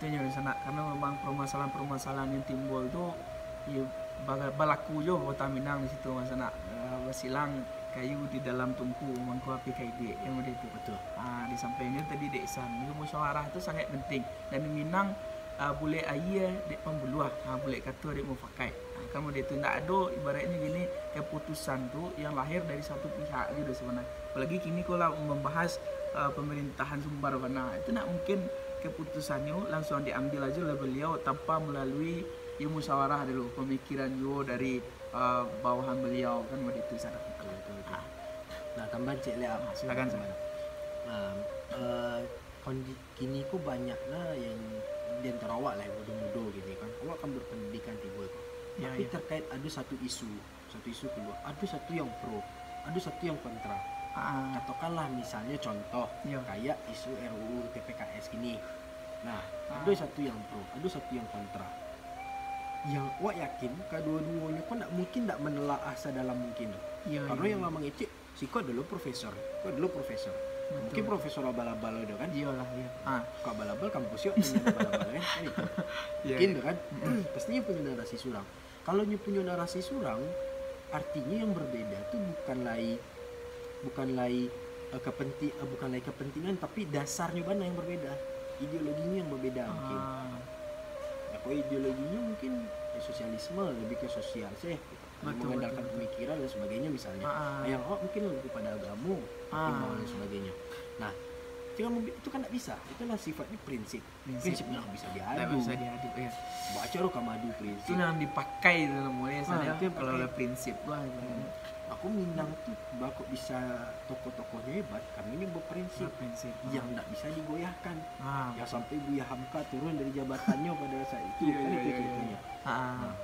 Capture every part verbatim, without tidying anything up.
Inyo di sanak, karena memang permasalahan-permasalahan yang timbul tu, ya, baga-, balaku jo Kota Minang di situ, Mas Anak. Eh, basilang kayu di dalam tungku, mangko api ka iduik, kan model itu. Betul. Ah, di samping itu tadi dek Isan, musyawarah tu sangat penting. Dan di Minang, ah, bulek aia dek pambuluah, ah, bulek kato dek mufakat. Ah, kan model itu, ndak ado ibaratnyo gini, keputusan tu yang lahir dari satu pihak gitu sebenarnya. Apalagi kini ko lah membahas, eh, pemerintahan sumbar bana. Itu ndak mungkin keputusannyo langsung diambil aja oleh beliau tanpa melalui, ya, musyawarah dulu, pemikiran juo dari, eh, bawahan beliau, kan model itu sanak. Betul, betul, betul. Ah. Nah, tambahan ciek lah. Ah, silakan, silakan. Nah, eh, kondi-, kini ko banyak lah yang di antara awak lah yang mudo-mudo gini kan. Awak kan berpendidikan tigo ko. Ya, tapi ya. Terkait ada satu isu, satu isu keluar, ada satu yang pro, ada satu yang kontra. Ah. Katakanlah misalnya contoh, ya, kayak isu R U U T P K S gini. Nah, ada, ah, satu yang pro, ada satu yang kontra. Yang awak yakin, kadua-duonyo ko ndak mungkin ndak menelaah sadalam mungkin tu. Ya, karena, ya, yang lah mangecek, siko adalah profesor, siko adalah profesor. Betul. Mungkin profesor abal-abal tu kan? Iyalah, iya. Ah. Kok abal-abal kampus yo punyo abal-abal kan? Kan itu. Iya. Mungkin tu kan? Mm-mm. Pasti nyo punyo narasi surang. Kalau nyo punyo narasi surang, artinyo yang berbeda tu bukan lai, bukan lai, eh, kepenti-, eh, bukan lai kepentingan, tapi dasarnyo bana yang berbeda. Ideologinyo yang berbeda mungkin. Ah. Ya, kok ideologinyo mungkin, ya, sosialisme, lebih ke sosial sih. Betul, mengandalkan, betul, betul, pemikiran dan sebagainya misalnya. Ah, ah. Yang awak mungkin lebih pada agamo, ah, ketimbang dan sebagainya. Nah, itu kan, itu kan ndak bisa. Itulah sifatnya prinsip. Prinsip. Prinsip ndak bisa diadu. Ndak bisa diadu, iya. Baco ro ka madu prinsip. Itu yang dipakai tu namonyo, ah, misalnya, itu yang kalau pakai. Ada prinsip tu lah, hmm, ibaratnya. Mako Minang tu, baa kok bisa tokoh-tokohnyo hebat, karena inyo berprinsip. Berprinsip, yang, ah, ndak bisa digoyahkan. Ah. Yang sampai Buya Hamka turun dari jabatannyo pada saat itu. Iya, kan, iya, itu, iya, iya, ceritonyo. Ah. Nah,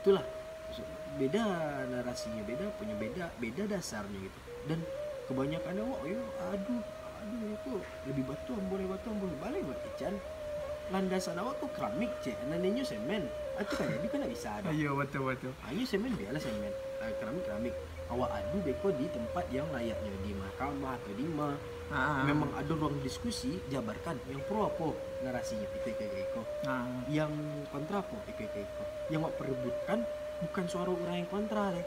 itulah. Beda narasinyo, beda punyo, beda, beda dasarnyo gitu. Dan kebanyakan awak, yo, aduh, aduh, yo, ko lebih batua ambo, lebih batua ambo, baliak buat kican. Landasan awak ko keramik, cek, nan inyo semen. Ah, tu kan jadi kan ndak bisa doh. Iyo, betul, betul. Ah, inyo semen, bialah semen. Ah, keramik, keramik. Awak adu beko di tempat yang layaknyo, di mahkamah atau di ma. Ah, ah, ah. Memang ada ruang diskusi, jabarkan. Yang pro apo narasinyo, iko, iko, iko. Ah. Yang kontra apo? Iko, iko, iko. Yang awak perebutkan bukan suaro urang yang kontra deh.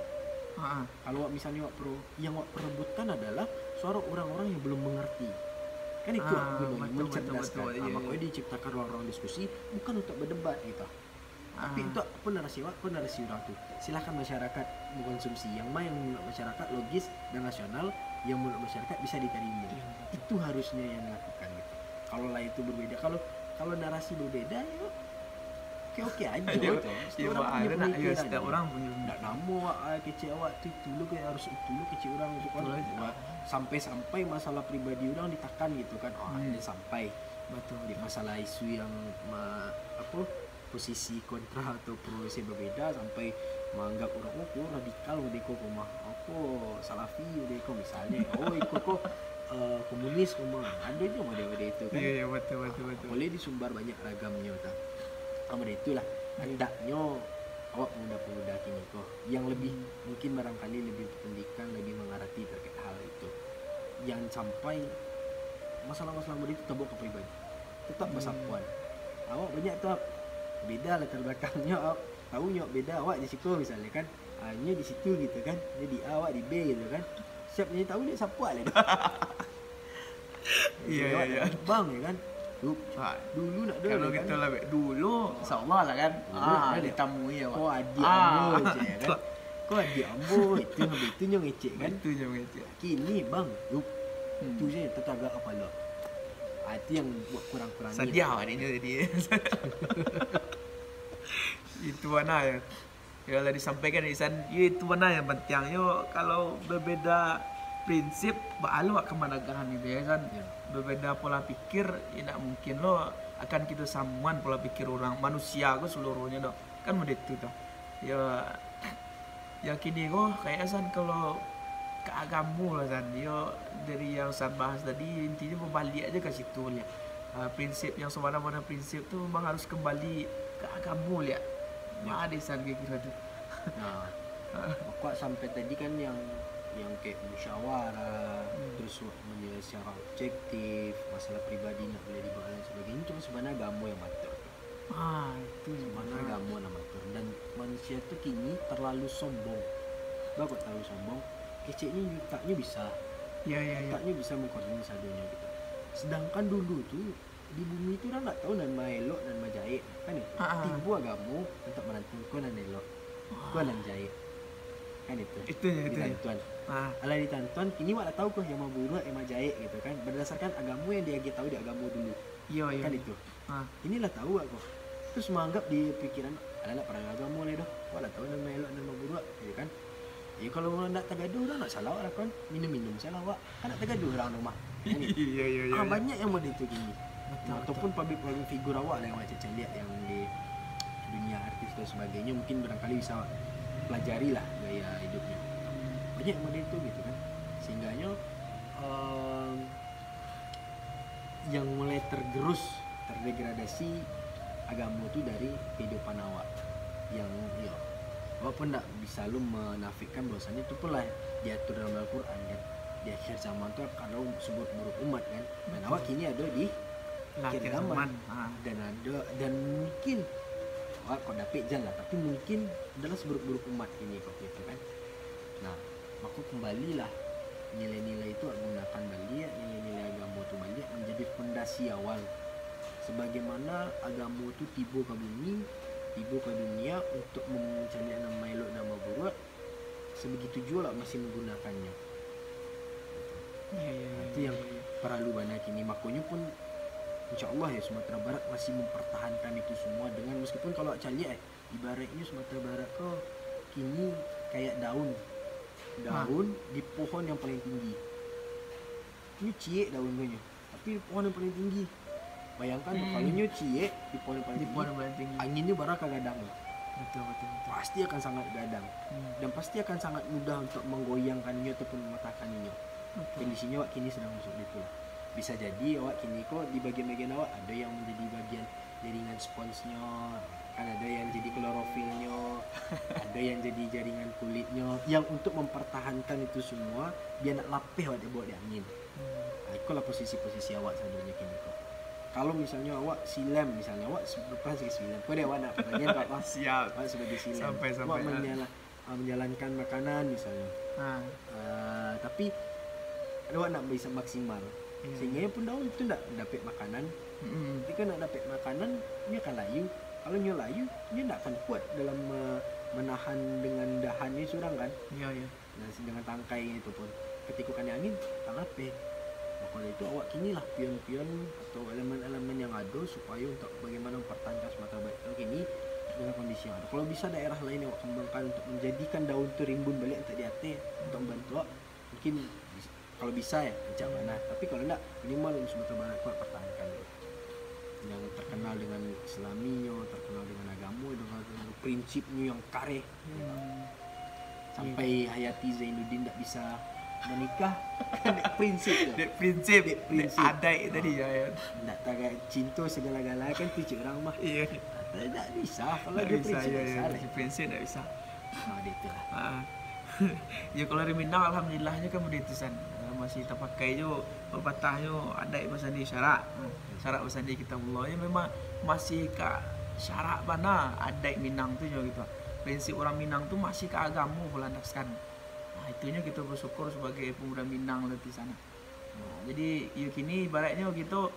Ha-ha. Kalau awak misalnyo awak pro, yang awak perebutkan adalah suaro urang-urang yang belum mengerti. Kan itu, ah, gunonyo, betul, betul, mencerdaskan. Betul, betul. Ah, iya, mako, iya, diciptakan ruang-ruang diskusi bukan untuk berdebat gitu. Tapi, ah, untuk apo narasi awak, apo narasi urang tu. Silahkan masyarakat mengkonsumsi. Yang ma yang menurut masyarakat logis dan rasional, yang menurut masyarakat bisa diterima. Iya, betul. Itu harusnya yang dilakukan gitu. Kalau lah itu berbeda, kalau, kalau narasi berbeda, yo, oke-oke aja. Iya, tu. Setiap, iya, orang punya, iya, pemikiran. Setiap orang punya. Ndak namo, ah, kecek awak tu, itu lo ke harus itu lo kecek urang tu kan. Betul aja. Wah, sampai-sampai masalah pribadi urang ditakan gitu kan. Oh, hmm, ada sampai. Betul, di betul. Masalah isu yang ma-, apo, posisi kontra atau pro yang berbeda sampai menganggap urang, "Oh, ko radikal model ko, ko mah. Oh, ko salafi model ko," misalnya. "Oh, iko ko, eh, komunis ko mah." Ada juo model-model itu kan. Iya, iya, betul, betul, betul. Boleh di Sumbar banyak ragamnyo, ta. Ah, model itulah. Hendaknyo awak pemuda-pemuda kini ko yang lebih, hmm, mungkin barangkali lebih berpendidikan, lebih mengerti terkait hal itu. Jangan sampai masalah-masalah model itu tabawa ke pribadi. Tetap, hmm, bersapuan. Awak banyak tu, beda latar belakangnyo, awak tahu nyo beda, awak di siko misalnya kan. Ah, nyo di situ gitu kan. Nyo di A, awak di B gitu kan. Siap nyo tahu nyo sapuak lah tu. Iya, iya, iya. Bang, ya kan? Du-, ah, dulu nak dulu, kalau kan? Kalau kita lah, dulu, ah, insyaallah lah kan. Dulu ah, kan, ditamui awak. Ko adiak, ah, ambo, cek, ya kan? Ko adiak ambo, itu nyo, itu nyo ngecek kan? Itu nyo ngecek. Kini, Bang, yuk. Hmm. Itu je tatagak kapalo. Ah, itu yang buat kurang-kurang ni. Sadiah awak nyo tadi. Itu bana ya. Yo, lah disampaikan Isan, yo itu bana yang pantiang. Yo, kalau berbeda prinsip, baa lo ka managahan gitu ya kan. Ya. Berbeda pola pikir, ya ndak mungkin lo akan kito samuan pola pikir urang, manusia ko seluruhnyo doh. Kan model itu doh. Yo, yo kini ko kayak San kalau ka agamo lah San. Yo dari yang San bahas tadi, intinyo babaliak aja ka situ liak. Ah, prinsip yang sabana-bana prinsip tu memang harus kembali ka agamo liak. Ya. Baa dek San kiro-kiro tu? Nah, pokok sampai tadi kan yang, yang kayak musyawarah, Terus awak manilai secara objektif, masalah pribadi ndak buliah dibawa dan sebagainya, itu sabananyo agamo yang maatur. Ah, itu yang Sabananyo agamo nan maatur. Dan manusia tu kini terlalu sombong. Baa kok terlalu sombong? Keceknyo utaknyo bisa. Ya, ya, ya. Utaknyo bisa mengkoordinir sadonyo gitu. Sedangkan dulu tu, di bumi tu urang ndak tahu nan ma elok, nan ma jahek, kan itu. Ah, ah. Tibo agamo untuak manantuan ko nan elok, ko nan jahek. Kan itu. Itu ya, itu ya. Ditantuan. Ah. Alah ditantuan, kini awak lah tahu ko yang ma buruak, yang ma jahek gitu kan. Berdasarkan agamo yang diagiah tahu di agamo dulu. Iyo, iyo, Kan iyo. itu. Ah. Inilah tahu awak ko. Terus manganggap di pikiran, alah ndak paralu agamo lai doh. Awak lah tahu nan ma elok, nan ma buruak, gitu kan. Ya, kalau urang ndak tagaduah, urang ndak salah awak lakukan. Minum-minum salah awak. Kan ndak tagaduah urang tu mah. Kan gitu. Iyo, iyo, iyo, Ah, iyo. banyak yang model tu kini. Betul, Ataupun betul. public, public figure awak lah yang awak caliak yang di dunia artis dan sebagainya, mungkin barangkali bisa awak pelajari lah gaya hidupnya. Hmm. Banyak model tu gitu kan. Sehingganyo, em, yang mulai tergerus, terdegradasi agamo tu dari kehidupan awak. Yang, iyo, awak pun ndak bisa lo menafikan bahwasanyo tu pun lah diatur dalam Al-Quran kan. Di akhir zaman tu akan ado seburuk-buruk umat kan. Dan Betul. awak kini ado di Lah, akhir akhir zaman. zaman. Ha. Dan ado, dan mungkin awak kok dapek jan lah, tapi mungkin adalah seburuk-buruk umat kini kok gitu kan. Nah, mako kembalilah nilai-nilai itu awak gunakan baliak, nilai-nilai agamo tu baliak manjadi fondasi awal. Sebagaimana agamo tu tibo ka bumi, tibo ka dunia untuk mancaliak nan ma elok, nan ma buruak, sebegitu juo lah masih manggunakannyo. Iya, iya, Nah, iya, itu iya, yang iya. paralu bana kini. Makonyo pun, insya Allah ya, Sumatera Barat masih mempertahankan itu semua dengan, meskipun kalau awak caliak, eh, Ibaratnyo Sumatera Barat ko kini kayak daun. Nah. Daun di pohon yang paling tinggi. Nyo ciek daun ko nyo, tapi di pohon yang paling tinggi. Bayangkan tu, Hmm. kalau nyo ciek di pohon yang paling Di tinggi, pohon yang paling tinggi. anginnyo bara ka gadang tu. Betul, betul, betul. Pasti akan sangat gadang. Hmm. Dan pasti akan sangat mudah untuk menggoyangkannyo ataupun mematahkannyo. Betul. Kondisinyo awak kini sedang masuk di itu lah. Bisa jadi awak kini ko di bagian-bagian awak, ada yang menjadi bagian jaringan sponsnyo, kan ada yang jadi klorofilnyo, ada yang jadi jaringan kulitnyo, yang untuk mempertahankan itu semua, biar ndak lapeh awak dibawok dek angin. Hmm. Nah, ikolah posisi-posisi awak sadonyo kini ko. Kalau misalnyo awak silem, misalnyo awak se-, bukan sabagai silem, kok dek awak nak pertanyaan, Pak, Pak? Siap. Awak sabagai silem. Sampai, Awak sampai, ah. menyala-, ah, menjalankan makanan misalnyo. Ah. Ah, tapi awak ndak bisa maksimal. Iya, Sehingga iya. pun daun tu ndak dapek makanan. Mm-mm. Ketika ndak dapek makanan, nyo akan layu. Kalau nyo layu, nyo ndak akan kuat dalam me-, menahan dengan dahannyo surang kan. Iya, iya. Nah, dengan tangkai itu pun. Ketika kanai angin, akan lapeh. Maka dari itu, awak kini lah pion-pion atau elemen-elemen yang ado supayo untuk bagaimana mempertahankan Sumatera Barat kini dengan kondisi yang ada. Kalau bisa daerah lain yang awak kembangkan untuk menjadikan daun tu rimbun baliak untuk di ateh, untuk membantu awak, mungkin bis-, kalau bisa ya, rancak Hmm. bana. Tapi kalau ndak, minimal Sumatera Barat ko awak pertahankan dulu. Yang terkenal dengan Islaminyo, terkenal dengan agamo, dengan prinsipnyo yang kareh. Hmm. Sampai Iya. Hayati Zainuddin ndak bisa menikah, kan dek prinsip tu. Dek prinsip, Dek dek prinsip. adaik tadi, Ah. ya, ya. Ndak taga cinto segala-gala kan tu cik urang mah. Iya. Tapi ndak bisa, kalau Ndak ada bisa, prinsip ya, ndak ya, bisa lah. prinsip ndak bisa. Ah, dek itulah. Ah. Ya, kalau di Minang, alhamdulillahnyo kan model itu, San. Ah, masih tapakai jo pepatahnyo, adaik basandi syarak. Ah, syarak basandi kitabullah. Ya, memang masih ka syarak bana adaik Minang tu nyo gitu. Prinsip urang Minang tu masih ka agamo balandaskan. Nah, itunyo kito bersyukur sebagai pemuda Minang lah di sana. Nah, jadi, ya kini ibaratnyo kito,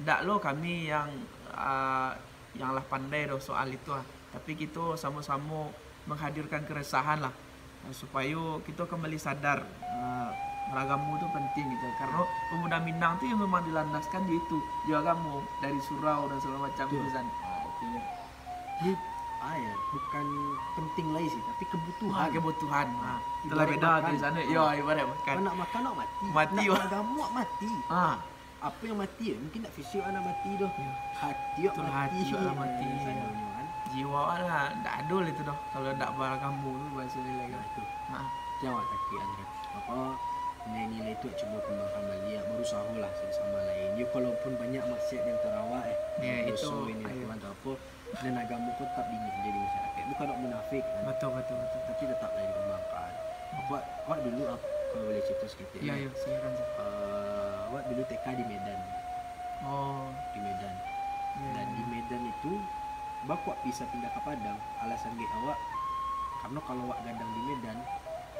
ndak lo kami yang, ah, yang lah pandai doh soal itu ah. Tapi kito samo-samo menghadirkan keresahan lah. Nah, supayo kito kembali sadar, ah, beragamo tu penting gitu. Karena pemuda Minang tu yang memang dilandaskan di itu, di agamo, dari surau dan segala macam Betul. itu, San. Ah, itunyo. Ini, ah, ya, bukan penting lai sih, tapi kebutuhan. Ah, kebutuhan. Ah, Ah, itulah ibarat beda makan. di sana. Ah. Yo, ibarat makan. Kau nak makan, nak mati. Mati, Nak wah. beragamo, nak mati. Ah. Apa yang mati ya? Mungkin nak fisik nak mati doh. Ya. Hati awak Betul, mati. hati awak mati, Nah, ya. sadonyo kan. Jiwa awak lah, ndak ado lah itu doh, kalau ndak beragamo tu, bahasa dia lagi. Nah, itu. Ha. Itu yang awak takuikan kan. Maka, nilai-nilai tu cubo kembangkan baliak, berusaho lah satu sama lain. Yo, kalaupun banyak maksiat di antara awak, eh, Ya, doso itu, ini, ayo. Tuhan, atau apa, dan agamo ko tetap diingat di masyarakat. Bukan nak munafik kan. Betul, betul, betul. Tapi tetap lah dikembangkan. Awak, awak dulu, ap-, kalau boleh Cerita saketek. Yo, yo, silakan, Sir. Eh, awak dulu T K di Medan. Oh. Di Medan. Yo, dan yo, di Medan itu, baa kok bisa pindah ka Padang? Alasan dek awak, karena kalau awak gadang di Medan,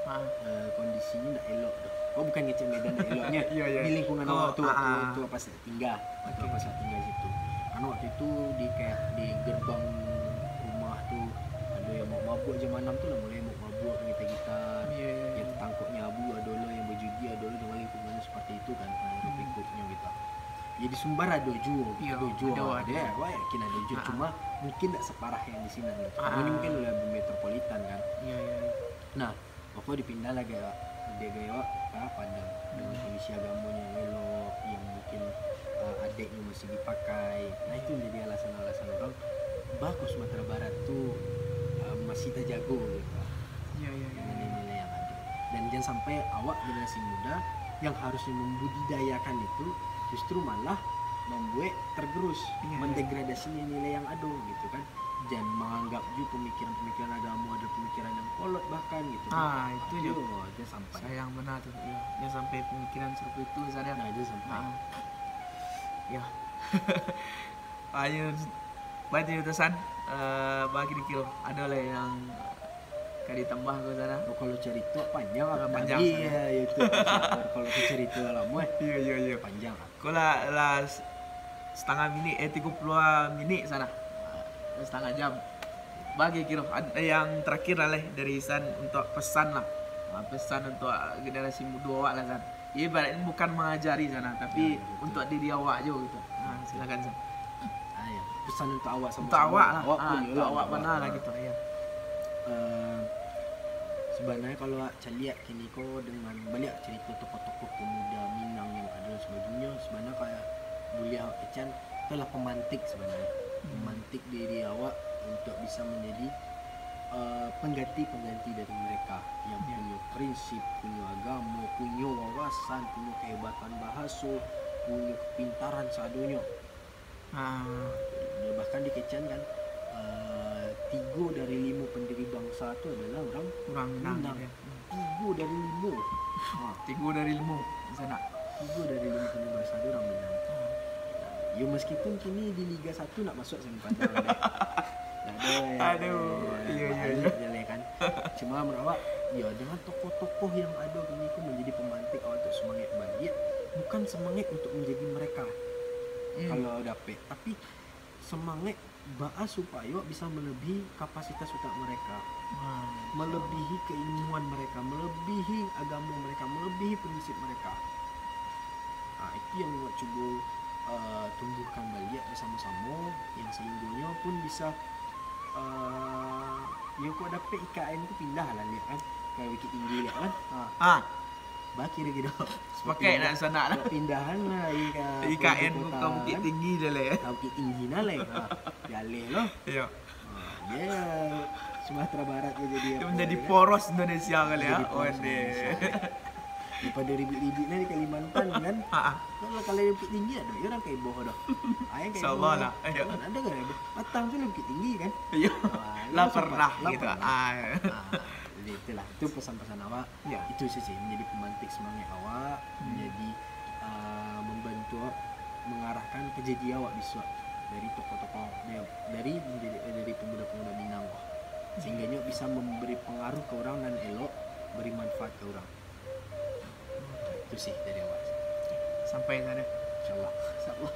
ah, eh, kondisinyo ndak elok tu. Oh, bukan ngecek Medan ndak eloknyo. Yo, yo. Di lingkungan awak tu, waktu, ah, waktu awak pas tingga. Waktu, oke, pas tingga situ. Karena waktu itu di, kayak di gerbang rumah tu, ado yang mabuk-mabuk jam anam tu lah, mulai mabuk-mabuk, gitar-gitar. Yo, yo, yo. Yang tatangkok nyabu, ado lo yang bajudi, ado lo dengan lingkungan seperti itu kan. Nah, itu, hmm, pikuknyo gitu. Ya, di Sumbar ado juo, yo, ado juo. Ado, ado. Yo, awak yakin ado juo. Ah, ah. Cuma mungkin ndak separah yang di sinan gitu. Ah, karena ini mungkin lebih metropolitan kan. Yo, yo, yo. Nah, mako dipindah lah gaya, dek gaya awak ka Padang, dengan kondisi agamonyo yang elok, yang mungkin, eh, adatnyo masih dipakai. Nah, itu jadi alasan-alasan urang, baa kok Sumatera Barat tu, eh, masih tajago gitu. Yo, yo, yo, yo. Nilai-nilai yang ado. Dan jan sampai awak generasi muda yang harusnyo membudidayakan itu justru malah mambuek tergerus, yo, yo, mendegradasi nilai-nilai yang ado gitu kan. Jan manganggap juo pamikiran-pamikiran agamo ado pamikiran yang kolot bahkan gitu kan. Ah, itu juo. Jan sampai. Sayang bana tu, yo. Jan sampai pamikiran sarupo itu, San, yo. Nah, jan sampai. Ah. Yo. Ayo, baik tu, San. Eh, baa kiro-kiro, ado lah yang ka ditambah ko, San? Oh, kalau carito panjang lah. Ah, panjang, San. Iyo, itu. Kalau carito lamo, eh. Iyo, iyo, iyo. Panjang lah. Ko lah, lah s-, satangah minik, eh, tigo puluah minik, San. Satangah jam. Baa kiro-kiro, ad-, yang terakhir lah, leh, dari San untuk pesan lah. Ah, pesan untuk generasi mudo awak lah, San. Iyo, ibaratnyo bukan mangajari, San, tapi, yo, yo, betul, untuk diri awak juo gitu. Ah, silakan, San. Ah, yo. Pesan untuk awak samo-samo. Untuk awak lah. Awak pun, ah, untuk awak bana lah gitu, yo. Eh, sebenarnyo kalau awak caliak kini ko dengan baliak carito tokoh-tokoh pemuda Minang yang ado dan sebagainya, sebenarnyo kayak buliah awak kecek, itulah pemantik sebenarnya. Hmm. Memantik diri awak untuk bisa menjadi, eh, pengganti-pengganti dari mereka yang, ya, punyo prinsip, punyo agamo, punyo wawasan, punyo kehebatan bahaso, punyo kepintaran sadonyo. Ah. Ya, bahkan dikecek kan, eh, tigo dari limo pendiri bangsa tu adalah urang, urang Minang, Minang. Gitu, ya. Hmm. Tigo dari limo. Ha. Tigo dari limo, Sanak. Tigo dari limo pendiri bangsa tu urang Minang. Hmm. Yo, meskipun kini di Liga Satu nak masuk semifinal, deh. Aduh, iyo, iyo, iyo. Kan. Cuma menurut awak, yo, dengan tokoh-tokoh yang ado kini ko menjadi pemantik awak untuk semangat baliak, bukan semangat untuk menjadi mereka. Hmm. Kalau dapek, tapi semangat baa supayo bisa melebihi kapasitas utak mereka, melebihi keilmuan mereka, melebihi agamo mereka, melebihi prinsip mereka. Nah, itu yang awak cubo, eh, tumbuhkan baliak bersamo-samo, yang sehinggonyo pun bisa, eh, yo kok dapek I K N tu pindah lah liak kan, ka Bukittinggi liak kan. Ah. Ah. Bakiro-kiro. Sepakai nak Sanak lah. Pindahan lah I K N ka Bukittinggi dah lah, ya. Ka Bukittinggi nah lah. Ha, jaleh lo. Iyo. Ha, yo, Sumatera Barat ko jadi apo, menjadi poros Indonesia kali, ya. Jadi poros Indonesia. Daripado ribut-ribut nah di Kalimantan kan. Ha, ha. Kalau, kalau Bukittinggi ado, yo urang ka Ibo dah. Insyaallah lah. Iyo. Ado kan Ibo? Batam tu lah Bukittinggi kan? Iyo. Ha, lah pernah gitu. Ah. Ha, jadi itulah. Itu pesan-pesan awak. Ya. Itu sih, sih, menjadi pemantik semangat awak, menjadi, ah, membantu awak mengarahkan kerja awak bisuak dari tokoh-tokoh, dari, dari, dari pemuda-pemuda Minang ko. Sehingga nyo bisa memberi pengaruh ka urang nan elok, beri manfaat ka urang. Itu sih dari awak. Sampai Sanak. Insyaallah. Insyaallah.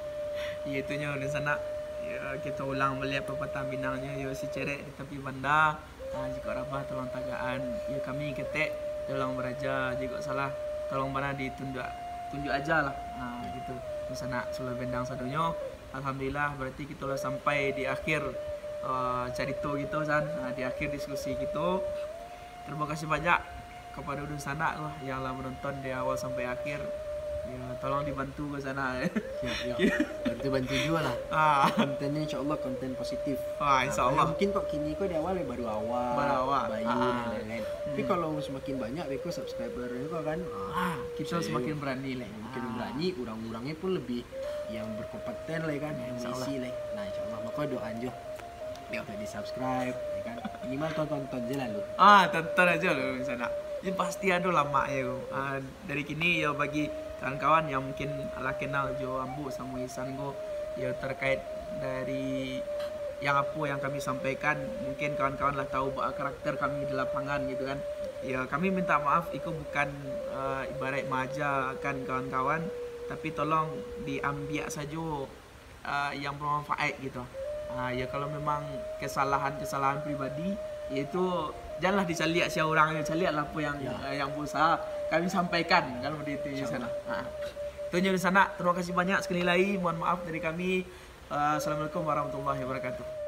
Iyo, itu nyo dari Sanak. Yo, kito ulang baliak pepatah Minangnyo, yo sicerek di tapi banda. Ah, jikok rabah tolong tagakan, yo kami ketek tolong baraja, jikok salah tolong bana ditunjuak, tunjuak aja lah. Ah, gitu. Sanak Suluah Bendang sadonyo, alhamdulillah, berarti kito lah sampai di akhir, eh, carito kito, San. Ah, di akhir diskusi kito. Terima kasih banyak kepada dunsanak lah yang lah menonton dari awal sampai akhir. Ya, tolong dibantu ka Sanak. Yo, yo. Bantu-bantu juo lah. Ah. Konten ni insyaallah konten positif. Ah, insyaallah. Mungkin kok kini ko di awal lah, baru awak, baru awak, bayu dan lain-lain. Tapi kalau semakin banyak beko subscriber ko kan, ah, kito semakin berani lah. Semakin berani, urang-urangnyo pun lebih yang berkompeten lah kan, yang berisi lah. Nah, insyaallah. Mako doa jo. Yo. Untuk di-subscribe, ya kan. Minimal tonton-tonton je lah lu. Ah, tonton aja lu Sanak. Jadi pasti ado lah mak yo. Ah, dari kini yo bagi kawan-kawan yang mungkin lah kenal jo ambo samo Isan ko, yo terkait dari yang apo yang kami sampaikan, mungkin kawan-kawan lah tahu ba karakter kami di lapangan gitu kan. Ya, kami minta maaf, iko bukan, eh, ibarat maajakan kawan-kawan, tapi tolong diambiak sajo, eh, yang bermanfaat gitu. Ah, ya kalau memang kesalahan-kesalahan pribadi, ya itu janganlah dicaliak sia urang, ya caliaklah apo yang, Ya. eh, yang berusaha kami sampaikan kalau di, di Insya sana. Ah. Itu nyo di sana. Terima kasih banyak sekali lagi. Mohon maaf dari kami. Eh, Assalamualaikum warahmatullahi wabarakatuh.